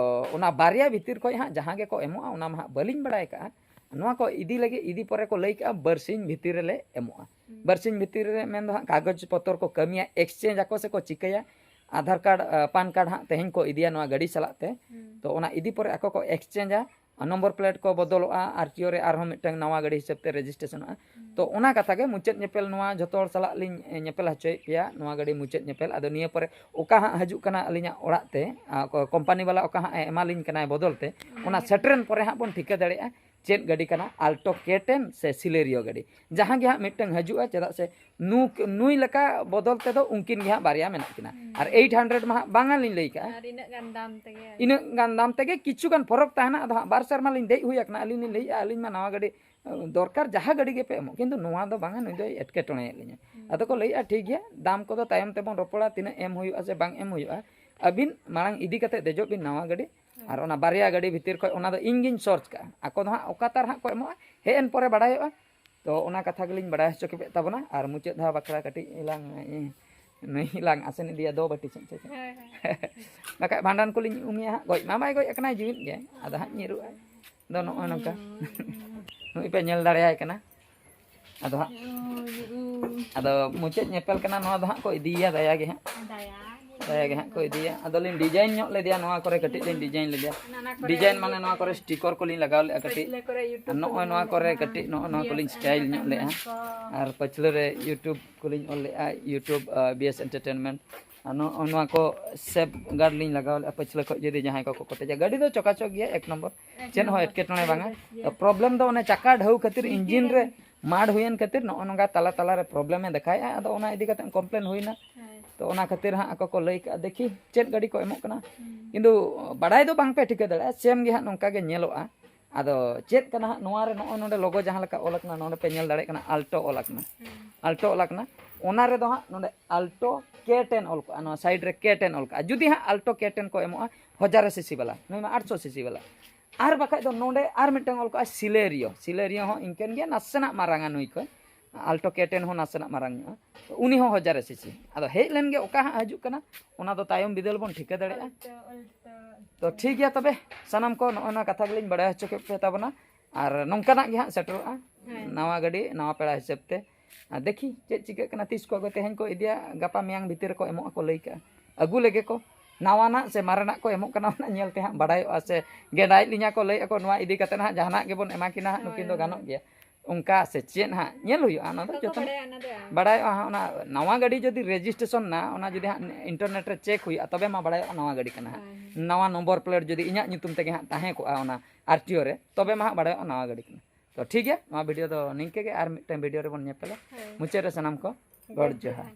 ᱚᱱᱟ ᱵᱟᱨᱭᱟ ᱵᱷᱤᱛᱤᱨ ᱠᱷᱚᱱ ᱦᱟᱸᱜ ᱡᱟᱦᱟᱸ ᱜᱮᱠᱚ ᱮᱢᱚᱜᱼᱟ, ᱚᱱᱟ ᱢᱟ ᱦᱟᱸᱜ ᱵᱟᱹᱞᱤᱧ ᱵᱟᱲᱟᱭ ᱠᱟᱜᱼᱟ᱾ ᱱᱚᱣᱟ ᱠᱚ ᱤᱫᱤ ᱞᱟᱹᱜᱤᱫ, ᱤᱫᱤ ᱯᱚᱨᱮ ᱠᱚ ᱞᱟᱹᱭ ᱠᱟᱜᱼᱟ ᱵᱟᱨᱥᱤᱧ ᱵᱷᱤᱛᱤᱨ ᱨᱮᱞᱮ ᱮᱢᱚᱜᱼᱟ᱾ ᱵᱟᱨᱥᱤᱧ ᱵᱷᱤᱛᱤᱨ ᱨᱮ ᱢᱮᱱᱫᱚ ᱦᱟᱸᱜ ᱠᱟᱜᱚᱡᱽ ᱯᱚᱛᱚᱨ ᱠᱚ ᱠᱟᱹᱢᱤᱭᱟ, ᱮᱠᱥᱪᱮᱧᱡᱽ ᱟᱠᱚ ᱥᱮᱠᱚ ᱪᱤᱠᱟᱹᱭᱟ, ᱟᱫᱷᱟᱨ ᱠᱟᱨᱰ, ᱟ, ᱯᱟᱱ ᱠᱟᱨᱰ ᱦᱟᱸᱜ ᱛᱮᱦᱮᱧ ᱠᱚ ᱤᱫᱤᱭᱟ ᱱᱚᱣᱟ ᱜᱟᱹᱰᱤ ᱥᱟᱞᱟᱜ ᱛᱮ᱾ ᱛᱚ ᱚᱱᱟ ᱤᱫᱤ ᱯᱚᱨᱮ ᱟᱠᱚ ᱠᱚ ᱮᱠᱥᱪᱮᱧᱡᱟ, ᱟᱨ ᱱᱚᱢᱵᱚᱨ ᱯᱞᱮᱴ ᱠᱚ ᱵᱚᱫᱚᱞᱚᱜᱼᱟ, ᱟᱨ ᱴᱤ ᱳ ᱨᱮ ᱟᱨᱦᱚᱸ ᱢᱤᱫᱴᱟᱝ ᱱᱟᱣᱟ ᱜᱟᱹᱰᱤ ᱦᱤᱥᱟᱹᱵ ᱛᱮ ᱨᱮᱡᱤᱥᱴᱨᱮᱥᱚᱱᱚᱜᱼᱟ᱾ ᱛᱚ ᱚᱱᱟ ᱠᱟᱛᱷᱟ ᱜᱮ ᱢᱩᱪᱟᱹᱫ ᱧᱮᱯᱮᱞ, ᱱᱚᱣᱟ ᱡᱷᱚᱛᱚ ᱦᱚᱲ ᱥᱟᱞᱟᱜ ᱞᱤᱧ, ᱮ, ᱧᱮᱯᱮᱞ ᱦᱚᱪᱚᱭᱮᱫ ᱯᱮᱭᱟ᱾ ᱱᱚᱣᱟ ᱜᱟᱹᱰᱤ ᱢᱩᱪᱟᱹᱫ ᱧᱮᱯᱮᱞ, ᱟᱫᱚ ᱱᱤᱭᱟᱹ ᱯᱚᱨᱮ ᱚᱠᱟ ᱦᱟᱸᱜ ᱦᱤᱡᱩᱜ ᱠᱟᱱᱟ ᱟᱹᱞᱤᱧᱟᱜ ᱚᱲᱟᱜ ᱛᱮ, ᱟ, ᱠᱚ-, ᱠᱳᱢᱯᱟᱱᱤ ᱵᱟᱞᱟ ᱚᱠᱟ ᱦᱟᱸᱜ ᱮ ᱮᱢᱟᱞᱤᱧ ᱠᱟᱱᱟᱭ ᱵᱚᱫᱚᱞ ᱛᱮ, ᱚᱱᱟ ᱥᱮᱴᱨᱮᱱ ᱯᱚᱨᱮ ᱦᱟᱸᱜ ᱵᱚᱱ ᱴᱷᱤᱠᱟᱹ ᱫᱟᱲᱮᱭᱟᱜᱼᱟ ᱪᱮᱫ ᱜᱟᱹᱰᱤ ᱠᱟᱱᱟ, ᱟᱞᱴᱳ ᱠᱮ ᱴᱮᱱ ᱥᱮ ᱥᱤᱞᱮᱨᱤᱭᱳ ᱜᱟᱹᱰᱤ, ᱡᱟᱦᱟᱸ ᱜᱮ ᱦᱟᱸᱜ ᱢᱤᱫᱴᱟᱝ ᱦᱤᱡᱩᱜᱼᱟ᱾ ᱪᱮᱫᱟᱜ ᱥᱮ ᱱᱩᱠ-, ᱱᱩᱭ ᱞᱮᱠᱟ ᱵᱚᱫᱚᱞ ᱛᱮᱫᱚ ᱩᱱᱠᱤᱱ ᱜᱮ ᱦᱟᱸᱜ ᱵᱟᱨᱭᱟ ᱢᱮᱱᱟᱜ ᱠᱤᱱᱟ᱾ ᱟᱨ ᱮᱭᱤᱴ ᱦᱟᱱᱰᱨᱮᱰ ᱢᱟ ᱦᱟᱸᱜ ᱵᱟᱝᱟ ᱞᱤᱧ ᱞᱟᱹᱭ ᱠᱟᱜᱼᱟ᱾ ᱟᱨ ᱤᱱᱟᱹᱜ ᱜᱟᱱ ᱫᱟᱢ ᱛᱮᱜᱮ ᱟᱨᱠᱤ᱾ ᱤᱱᱟᱹᱜ ᱜᱟᱱ ᱫᱟᱢ ᱛᱮᱜᱮ ᱠᱤᱪᱷᱩ ᱜᱟᱱ ᱯᱷᱚᱨᱚᱠ ᱛᱟᱦᱮᱱᱟ᱾ ᱟᱫᱚ ᱦᱟᱸᱜ ᱵᱟᱨ ᱥᱮᱨᱢᱟ ᱞᱤᱧ ᱫᱮᱡ ᱦᱩᱭ ᱟᱠᱟᱱᱟ, ᱟᱹᱞᱤᱧ ᱞᱤᱧ ᱞᱟᱹᱭᱮᱫᱼᱟ, ᱟᱹᱞᱤᱧ ᱢᱟ ᱱᱟᱣᱟ ᱜᱟᱹᱰᱤ, ᱟᱹ, ᱫᱚᱨᱠᱟᱨ, ᱡᱟᱦᱟᱸ ᱜᱟᱹᱰᱤ ᱜᱮᱯᱮ ᱮᱢᱚᱜ, ᱠᱤᱱᱛᱩ ᱱᱚᱣᱟ ᱫᱚ ᱵᱟᱝᱟ, ᱱᱩᱭ ᱫᱚᱭ ᱮᱴᱠᱮᱴᱚᱬᱮᱭᱮᱫ ᱞᱤᱧᱟ᱾ ᱟᱫᱚ ᱠᱚ ᱞᱟᱹᱭᱮᱫᱼᱟ, ᱴᱷᱤᱠ ᱜᱮᱭᱟ, ᱫᱟᱢ ᱠᱚᱫᱚ ᱛᱟᱭᱚᱢ ᱛᱮᱵᱚᱱ ᱨᱚᱯᱚᱲᱟ, ᱛᱤᱱᱟᱹᱜ ᱮᱢ ᱦᱩᱭᱩᱜᱼᱟ ᱥᱮ ᱵᱟᱝ ᱮᱢ ᱦᱩᱭᱩᱜᱼᱟ, ᱟᱹᱵᱤᱱ ᱢᱟᱲᱟᱝ ᱤᱫᱤ ᱠᱟᱛᱮ ᱫᱮᱡᱚᱜ ᱵᱤᱱ ᱱᱟᱣᱟ ᱜᱟᱹᱰᱤ, ᱟᱨ ᱚᱱᱟ ᱵᱟᱨᱭᱟ ᱜᱟᱹᱰᱤ ᱵᱷᱤᱛᱤᱨ ᱠᱷᱚᱱ ᱚᱱᱟ ᱫᱚ ᱤᱧ ᱜᱤᱧ ᱥᱚᱨᱪ ᱠᱟᱜᱼᱟ᱾ ᱟᱠᱚ ᱫᱚ ᱦᱟᱸᱜ ᱚᱠᱟᱛᱟᱨ ᱦᱟᱸᱜ ᱠᱚ ᱮᱢᱚᱜᱼᱟ, ᱦᱮᱡ ᱮᱱ ᱯᱚᱨᱮ ᱵᱟᱲᱟᱭᱚᱜᱼᱟ᱾ ᱛᱚ ᱚᱱᱟ ᱠᱟᱛᱷᱟ ᱜᱮᱞᱤᱧ ᱵᱟᱲᱟᱭ ᱦᱚᱪᱚ ᱠᱮᱫ ᱛᱟᱵᱚᱱᱟ᱾ ᱟᱨ ᱢᱩᱪᱟᱹᱫ ᱫᱷᱟᱣ ᱵᱟᱠᱷᱨᱟ ᱠᱟᱹᱴᱤᱡ ᱞᱟᱝ ᱱᱩᱭ ᱞᱟᱝ ᱟᱥᱮᱱ ᱤᱫᱤᱭᱟ ᱫᱚ ᱵᱟᱹᱴᱤ ᱥᱮᱫ ᱥᱮ ᱪᱮᱫ? ᱦᱳᱭ, ᱦᱳᱭ᱾ ᱵᱟᱠᱷᱟᱡ ᱵᱷᱟᱸᱰᱟᱱ ᱠᱚᱞᱤᱧ ᱩᱢᱤᱭᱟ ᱦᱟᱸᱜ, ᱜᱚᱡ ᱢᱟ ᱵᱟᱭ ᱜᱚᱡ ᱟᱠᱟᱱᱟᱭ, ᱡᱤᱣᱤᱫ ᱜᱮ, ᱟᱫᱚ ᱦᱟᱸᱜ ᱧᱤᱨᱩᱜᱼᱟᱭ᱾ ᱫᱚ ᱱᱚᱜᱼᱚᱭ ᱱᱚᱝᱠᱟ᱾ ᱱᱩᱭ ᱯᱮ ᱧᱮᱞ ᱫᱟᱲᱮᱭᱟᱭ ᱠᱟᱱᱟ᱾ ᱟᱫᱚ ᱦᱟᱸᱜ, ᱟᱫᱚ ᱢᱩᱪᱟᱹᱫ ᱧᱮᱯᱮᱞ ᱠᱟᱱᱟ, ᱱᱚᱣᱟ ᱫᱚ ᱦᱟᱸᱜ ᱠᱚ ᱤᱫᱤᱭᱟ ᱫᱟᱭᱟ ᱜᱮ ᱦᱟᱸᱜ᱾ ᱫᱟᱭᱟ ᱜᱮ ᱦᱟᱸᱜ ᱠᱚ ᱤᱫᱤᱭᱟ᱾ ᱟᱫᱚᱞᱤᱧ ᱰᱤᱡᱟᱭᱤᱱ ᱧᱚᱜ ᱞᱮᱫᱮᱭᱟ, ᱱᱚᱣᱟ ᱠᱚᱨᱮ ᱠᱟᱹᱴᱤᱡ ᱞᱤᱧ ᱰᱤᱡᱟᱭᱤᱱ ᱞᱮᱫᱮᱭᱟ᱾ ᱰᱤᱡᱟᱭᱤᱱ ᱢᱟᱱᱮ ᱱᱚᱣᱟ ᱠᱚᱨᱮ ᱥᱴᱤᱠᱚᱨ ᱠᱚᱞᱤᱧ ᱞᱟᱜᱟᱣ ᱞᱮᱫᱼᱟ ᱠᱟᱹᱴᱤᱡ᱾ ᱯᱟᱹᱪᱷᱞᱟᱹ ᱠᱚᱨᱮ YouTube ᱟᱨ ᱱᱚᱜᱼᱚᱭ ᱱᱚᱣᱟ ᱠᱚᱨᱮ ᱠᱟᱹᱴᱤᱡ ᱱᱚᱜᱼᱚ ᱱᱚᱣᱟ ᱠᱚᱞᱤᱧ ᱥᱴᱟᱭᱤᱞ ᱧᱚᱜ ᱞᱮᱫᱼᱟ᱾ ᱟᱨ ᱯᱟᱹᱪᱷᱞᱟᱹ ᱨᱮ YouTube ᱠᱚᱞᱤᱧ ᱚᱞ ᱞᱮᱫᱼᱟ, YouTube, ᱟᱨ B S Entertainment᱾ ᱟᱨ ᱱᱚᱜᱼᱚ ᱱᱚᱣᱟ ᱠᱚ ᱥᱮᱯ ᱜᱟᱨᱰ ᱞᱤᱧ ᱞᱟᱜᱟᱣ ᱞᱮᱫᱼᱟ ᱯᱟᱹᱪᱷᱞᱟᱹ ᱠᱷᱚᱡ, ᱡᱩᱫᱤ ᱡᱟᱦᱟᱸᱭ ᱠᱚᱠᱚ ᱠᱚᱴᱮᱡᱟ᱾ ᱜᱟᱹᱰᱤ ᱫᱚ ᱪᱚᱠᱟᱪᱚᱠ ᱜᱮᱭᱟ, ᱮᱠ ᱱᱚᱢᱵᱚᱨ, ᱪᱮᱫ ᱦᱚᱸ ᱮᱴᱠᱮᱴᱚᱬᱮ ᱵᱟᱝᱟ᱾ ᱛᱚ ᱯᱨᱚᱵᱞᱮᱢ ᱫᱚ ᱚᱱᱮ ᱪᱟᱠᱟ ᱰᱷᱟᱹᱣ ᱠᱷᱟᱹᱛᱤᱨ, ᱤᱧᱡᱤᱱ ᱨᱮ ᱢᱟᱰ ᱦᱩᱭᱮᱱ ᱠᱷᱟᱹᱛᱤᱨ ᱱᱚᱜᱼᱚ ᱱᱚᱝᱠᱟ ᱛᱟᱞᱟ ᱛᱟᱞᱟ ᱨᱮ ᱯᱨᱚᱵᱞᱮᱢ ᱮ ᱫᱮᱠᱷᱟᱣᱮᱫᱼᱟ᱾ ᱟᱫᱚ ᱚᱱᱟ ᱤᱫᱤ ᱠᱟᱛᱮ ᱠᱚᱢᱯᱞᱮᱱ ᱦᱩᱭᱱᱟ᱾ ᱛᱚ ᱚᱱᱟ ᱠᱷᱟᱹᱛᱤᱨ ᱦᱟᱸᱜ ᱟᱠᱚ ᱠᱚ ᱞᱟᱹᱭ ᱠᱟᱜᱼᱟ, ᱫᱮᱠᱷᱤ ᱪᱮᱫ ᱜᱟᱹᱰᱤ ᱠᱚ ᱮᱢᱚᱜ ᱠᱟᱱᱟ᱾ ᱠᱤᱱᱛᱩ ᱵᱟᱲᱟᱭ ᱫᱚ ᱵᱟᱝ ᱯᱮ ᱴᱷᱤᱠᱟᱹ ᱫᱟᱲᱮᱭᱟᱜᱼᱟ, ᱥᱮᱢ ᱜᱮ ᱦᱟᱸᱜ ᱱᱚᱝᱠᱟ ᱜᱮ ᱧᱮᱞᱚᱜᱼᱟ᱾ ᱟᱫᱚ ᱪᱮᱫ ᱠᱟᱱᱟ ᱦᱟᱸᱜ ᱱᱚᱣᱟ ᱨᱮ? ᱱᱚᱜᱼᱚᱭ ᱱᱚᱰᱮ ᱞᱳᱜᱳ ᱡᱟᱦᱟᱸ ᱞᱮᱠᱟ ᱚᱞ ᱟᱠᱟᱱᱟ, ᱱᱚᱰᱮ ᱯᱮ ᱧᱮᱞ ᱫᱟᱲᱮᱭᱟᱜ ᱠᱟᱱᱟ ᱟᱞᱴᱳ ᱚᱞ ᱟᱠᱟᱱᱟ᱾ ᱟᱞᱴᱳ ᱚᱞ ᱟᱠᱟᱱᱟ, ᱚᱱᱟ ᱨᱮᱫᱚ ᱦᱟᱸᱜ ᱱᱚᱰᱮ ᱟᱞᱴᱳ ᱠᱮ ᱴᱮᱱ ᱚᱞ ᱠᱚᱜᱼᱟ, ᱱᱚᱣᱟ ᱥᱟᱭᱤᱰ ᱨᱮ ᱠᱮ ᱴᱮᱱ ᱚᱞ ᱠᱟᱜᱼᱟ᱾ ᱡᱩᱫᱤ ᱦᱟᱸᱜ ᱟᱞᱴᱳ ᱠᱮ ᱴᱮᱱ ᱠᱚ ᱮᱢᱚᱜᱼᱟ, ᱦᱟᱡᱟᱨ ᱥᱤᱥᱤ ᱵᱟᱞᱟ, ᱱᱩᱭ ᱢᱟ ᱟᱴᱥᱚ ᱥᱤᱥᱤ ᱵᱟᱞᱟ᱾ ᱟᱨ ᱵᱟᱠᱷᱟᱡ ᱫᱚ ᱱᱚᱰᱮ ᱟᱨ ᱢᱤᱫᱴᱟᱝ ᱚᱞ ᱠᱟᱜᱼᱟ ᱥᱤᱞᱮᱨᱤᱭᱳ᱾ ᱥᱤᱞᱮᱨᱤᱭᱳ ᱦᱚᱸ ᱤᱱᱠᱟᱹᱱ ᱜᱮᱭᱟ, ᱱᱟᱥᱮᱱᱟᱜ ᱢᱟᱨᱟᱝᱟ ᱱᱩᱭ ᱠᱷᱚᱱ, ᱟᱞᱴᱳ ᱠᱮ ᱴᱮᱱ ᱦᱚᱸ ᱱᱟᱥᱮᱱᱟᱜ ᱢᱟᱨᱟᱝ ᱧᱚᱜᱼᱟ᱾ ᱩᱱᱤ ᱦᱚᱸ ᱦᱟᱡᱟᱨ ᱥᱤᱥᱤ᱾ ᱟᱫᱚ ᱦᱮᱡ ᱞᱮᱱ ᱜᱮ ᱚᱠᱟ ᱦᱟᱸᱜ ᱦᱤᱡᱩᱜ ᱠᱟᱱᱟ, ᱚᱱᱟ ᱫᱚ ᱛᱟᱭᱚᱢ ᱵᱤᱫᱟᱹᱞ ᱵᱚᱱ ᱴᱷᱤᱠᱟᱹ ᱫᱟᱲᱮᱭᱟᱜᱼᱟ᱾ ᱛᱚ ᱴᱷᱤᱠ ᱜᱮᱭᱟ ᱛᱚᱵᱮ, ᱥᱟᱱᱟᱢ ᱠᱚ ᱱᱚᱜᱼᱚᱭ ᱱᱚᱣᱟ ᱠᱟᱛᱷᱟ ᱜᱮᱞᱤᱧ ᱵᱟᱲᱟᱭ ᱦᱚᱪᱚ ᱠᱮᱫ ᱯᱮ ᱛᱟᱵᱚᱱᱟ᱾ ᱟᱨ ᱱᱚᱝᱠᱟᱱᱟᱜ ᱜᱮ ᱦᱟᱸᱜ ᱥᱮᱴᱮᱨᱚᱜᱼᱟ, ᱱᱟᱣᱟ ᱜᱟᱹᱰᱤ, ᱱᱟᱣᱟ ᱯᱮᱲᱟ ᱦᱤᱥᱟᱹᱵ ᱛᱮ᱾ ᱟᱨ ᱫᱮᱠᱷᱤ ᱪᱮᱫ ᱪᱤᱠᱟᱹᱜ ᱠᱟᱱᱟ, ᱛᱤᱥ ᱠᱚ ᱟᱹᱜᱩ, ᱛᱮᱦᱮᱧ ᱠᱚ ᱤᱫᱤᱭᱟ, ᱜᱟᱯᱟ ᱢᱮᱭᱟᱝ ᱵᱷᱤᱛᱤᱨ ᱨᱮᱠᱚ ᱮᱢᱚᱜᱼᱟ ᱠᱚ ᱞᱟᱹᱭ ᱠᱟᱜᱼᱟ᱾ ᱟᱹᱜᱩ ᱞᱮᱜᱮ ᱠᱚ, ᱱᱟᱣᱟᱱᱟᱜ ᱥᱮ ᱢᱟᱨᱮᱱᱟᱜ ᱠᱚ ᱮᱢᱚᱜ ᱠᱟᱱᱟ, ᱚᱱᱟ ᱧᱮᱞ ᱛᱮ ᱦᱟᱸᱜ ᱵᱟᱲᱟᱭᱚᱜᱼᱟ᱾ ᱥᱮ ᱜᱮᱸᱰᱟᱭᱮᱫ ᱞᱤᱧᱟ ᱠᱚ, ᱞᱟᱹᱭᱮᱫᱼᱟ ᱠᱚ ᱱᱚᱣᱟ ᱤᱫᱤ ᱠᱟᱛᱮ ᱦᱟᱸᱜ ᱡᱟᱦᱟᱱᱟᱜ ᱜᱮᱵᱚᱱ ᱮᱢᱟ ᱠᱤᱱᱟ ᱦᱟᱸᱜ, ᱱᱩᱠᱤᱱ ᱫᱚ ᱜᱟᱱᱚᱜ ᱜᱮᱭᱟ, ᱚᱱᱠᱟ ᱥᱮ ᱪᱮᱫ ᱦᱟᱸᱜ ᱧᱮᱞ ᱦᱩᱭᱩᱜᱼᱟ᱾ ᱚᱱᱟ ᱫᱚ ᱡᱚᱛᱚ ᱵᱟᱲᱟᱭᱚᱜᱼᱟ, ᱚᱱᱟ ᱫᱚ ᱟᱢ᱾ ᱵᱟᱲᱟᱭᱚᱜᱼᱟ ᱦᱟᱸᱜ᱾ ᱚᱱᱟ ᱱᱟᱣᱟ ᱜᱟᱹᱰᱤ ᱡᱩᱫᱤ ᱨᱮᱡᱤᱥᱴᱨᱮᱥᱚᱱ ᱱᱟ, ᱚᱱᱟ ᱡᱩᱫᱤ ᱦᱟᱸᱜ ᱤᱱᱴᱟᱨᱱᱮᱴ ᱨᱮ ᱪᱮᱠ ᱦᱩᱭᱩᱜᱼᱟ, ᱛᱚᱵᱮ ᱢᱟ ᱵᱟᱲᱟᱭᱚᱜᱼᱟ ᱱᱟᱣᱟ ᱜᱟᱹᱰᱤ ᱠᱟᱱᱟ ᱦᱟᱸᱜ᱾ ᱱᱟᱣᱟ ᱱᱚᱢᱵᱚᱨ ᱯᱞᱮᱴ ᱡᱩᱫᱤ ᱤᱧᱟᱹᱜ ᱧᱩᱛᱩᱢ ᱛᱮᱜᱮ ᱦᱟᱸᱜ ᱛᱟᱦᱮᱸ ᱠᱚᱜᱼᱟ ᱚᱱᱟ ᱟᱨ ᱴᱤ ᱳ ᱨᱮ, ᱛᱚᱵᱮ ᱢᱟ ᱦᱟᱸᱜ ᱵᱟᱲᱟᱭᱚᱜᱼᱟ ᱱᱟᱣᱟ ᱜᱟᱹᱰᱤ ᱠᱟᱱᱟ᱾ ᱛᱚ ᱴᱷᱤᱠ ᱜᱮᱭᱟ, ᱱᱚᱣᱟ ᱵᱷᱤᱰᱤᱭᱳ ᱫᱚ ᱱᱤᱝᱠᱟᱹ ᱜᱮ, ᱟᱨ ᱢᱤᱫᱴᱟᱝ ᱵᱷᱤᱰᱤᱭᱳ ᱨᱮᱵᱚᱱ ᱧᱮᱯᱮᱞᱟ᱾ ᱢᱩᱪᱟᱹᱫ ᱨᱮ ᱥᱟᱱᱟᱢ ᱠᱚ ᱜᱚᱰ ᱡᱚᱦᱟᱨ᱾